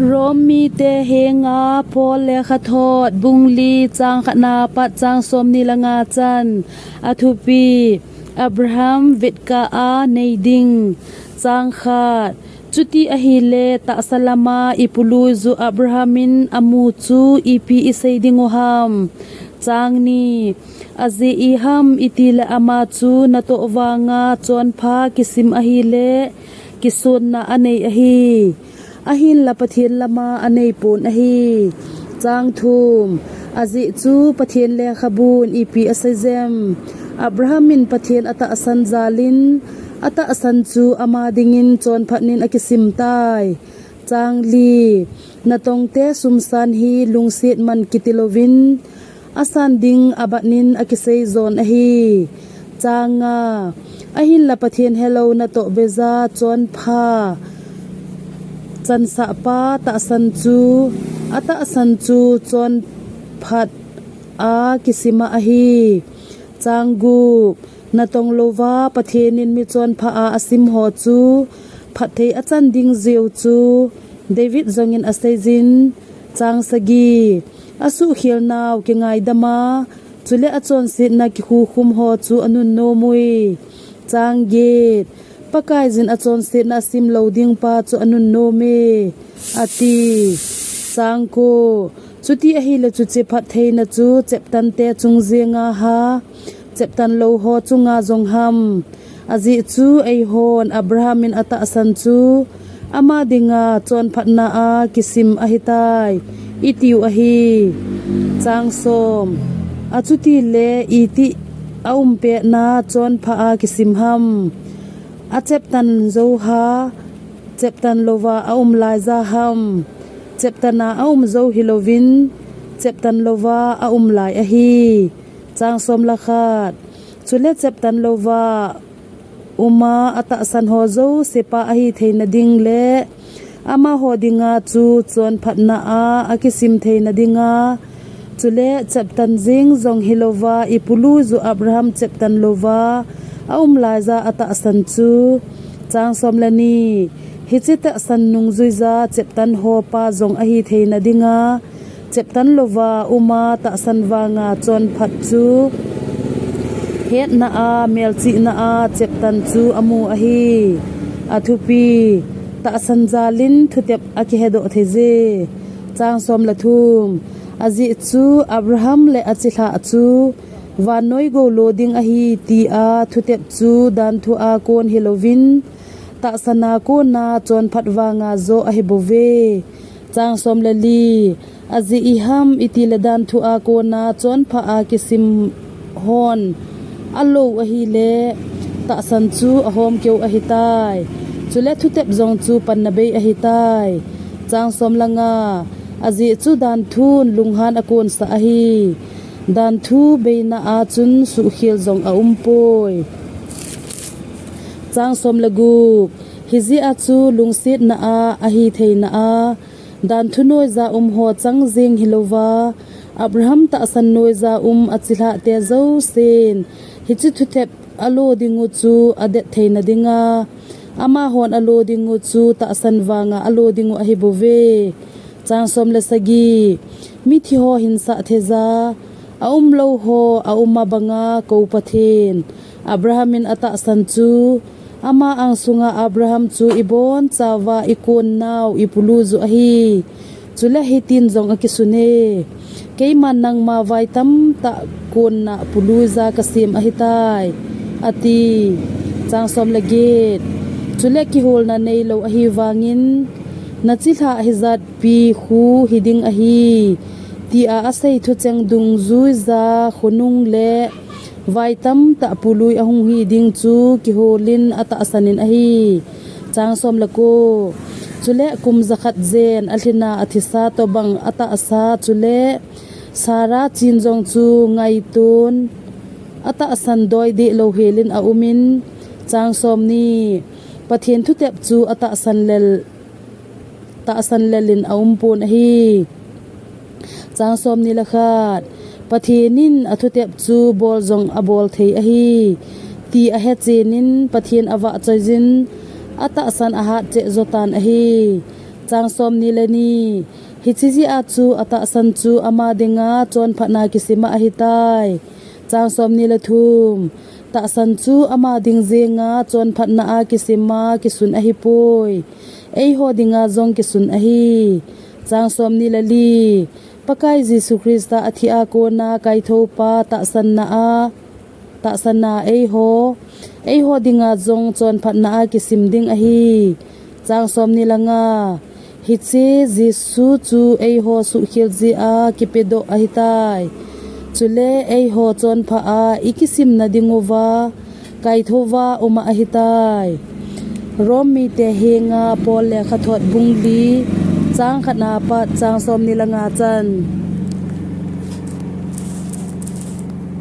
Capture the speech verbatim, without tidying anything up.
Rom mite henga Paul lekhathot bung li chang khatna pat chang somni le nga chan. Athupi: Abraham vetkah a nei ding. Chang khat. Chuti ahile, tahsa lama ipului u Abraham in amu chu ipi isei dingu ham? Chang ni. Ajeh iham itile ama chu natoh vanga chonpha kisim ahile, kisonna anei ahi. Ahinla Pathen lama anei pon ahi. Chang thum. Ajeh chu Pathen lekhabun ipi asei jem? Abraham in Pathen atahsan jalin, atahsan chu ama dingin chonphatnin akisim tai. Chang li. Natongte sumsan hi lungset man kiti louvin, asan ding abatnin akisei jon ahi. Chang nga. Ahinla Pathen helou natoh beija chonpha chansahpa tahsan chu, atahsan chu chonphat a kisima ahi. Chang gup. Natong louva Pathen in mi chonpha a asim ho chu phatthei achan ding jiu chu David jongin aseijin. Chang sagi. Asuhkhel nau kingaidama, chule achonsetna kikhukhum ho chu anunnom ui. Chang get. Pakaiyin achonsetna asim lou ding pa chu anunnom e, ati. Chang ko. Chuti ahile chuche phattheina chu cheptante chung jenga ha, cheptan lou ho chunga jong ham? Ajeh chu eihon Abraham in atahsan chu ama dinga chonphatna a kisim ahitai, itiu ahi. Chang som. Achutile iti aumpetna chonpha a kisim ham? Acheptan jou ha, cheptan louva aum laija ham? Cheptana aum jou hilouvin, cheptan louva aum lai ahi. Chang som le khat. Chule cheptan louva uma atahsan ho jouse pa ahi theina ding le amaho dinga chu chonphatna a akisim theina dinga, chule cheptan jeng jong hilouva ipului u Abraham cheptan louva aum laija atahsan chu. Chang som le ni. Hiche tahsan nungjuija cheptan ho pa jong ahi theina dinga, cheptan louva uma tahsan vanga chonphat chu hetna a, melchihna a cheptan chu amu ahi. Athupi: Tahsan jalin thutep akihedoh theije. Chang som le thum. Ajeh chu Abraham le achilhah chu vannoi gou lo ding ahi tia thutep chu danthu a kon hilouvin, tahsan a kona chonphat vanga joh ahibouve. Chang som le li. Ajeh iham itile danthu a kona chonpha a kisim hon alou ahile, tahsan chu ahomkeu ahitai. Chule thutep jong chu panna bei ahitai. Chang som le nga. Ajeh chu danthun lunghan akonsah ahi. Danthu beina a chun suhkhel jong aumpoi. Chang som le gup. Hijeh a chu lungsetna a, ahi theina a, danthu noija um ho chang jeng hilouva, Abraham tahsan noija um achilhahte jousen hiche thutep alo dingu chu adet theina dinga, amahon alo dingu chu tahsan vanga alo dingu ahibouve. Chang som le sagi. Mithi ho hinsah theija aumlou ho auma banga kou Pathen, Abraham in atahsan chu, ama angsunga Abraham chu ibonchauva ikonnau ipului u ahi. Chule hitin jong akisune, keiman nangma vai tamtah konna puluija kasem ahitai, ati. Chang som le get. Chule kiholna neilou ahivangin, nachilhah hijatpi khu hiding ahi, tia asei thucheng dungjuija khonung le vai tamtah pului ahung hi ding chu kiholin atahsan in ahi. Chang som le ko. Chule kum jakhat jen alhina athisa tobang atahsa chule Sarah chin jong chu ngaiton atahsan doi dehlou helin aumin. Chang somni. Pathen thutep chu atahsan lel tahsan lelin aumpon ahi. Chang somni le khat. Pathen in athutep chu bol jong abol thei ahi, ti ahechenin Pathen avahchoijin atahsan ahat cheh jotan ahi. Chang somni le ni. Hiche jeh a chu atahsan chu ama dinga chonphatna kisima ahitai. Chang somni le thum. Tahsan chu ama ding jenga chonphatna a kisima kisun ahipoi. Eiho dinga jong kisun ahi. Chang somni le li. Pakai Jesu Christa athi a kona kaithopa tahsanna a tahsanna eiho, eiho dinga jong chonphatna a kisim ding ahi. Chang somni le nga. Hiche Jesu chu eiho suhkhel jeh a kipedoh ahitai. Chule eiho chonpha a ikisimna dinguva kaithouva uma ahitai. Rom mite henga Paul lekhathot bung li, chang khatna pat chang somni le nga chan.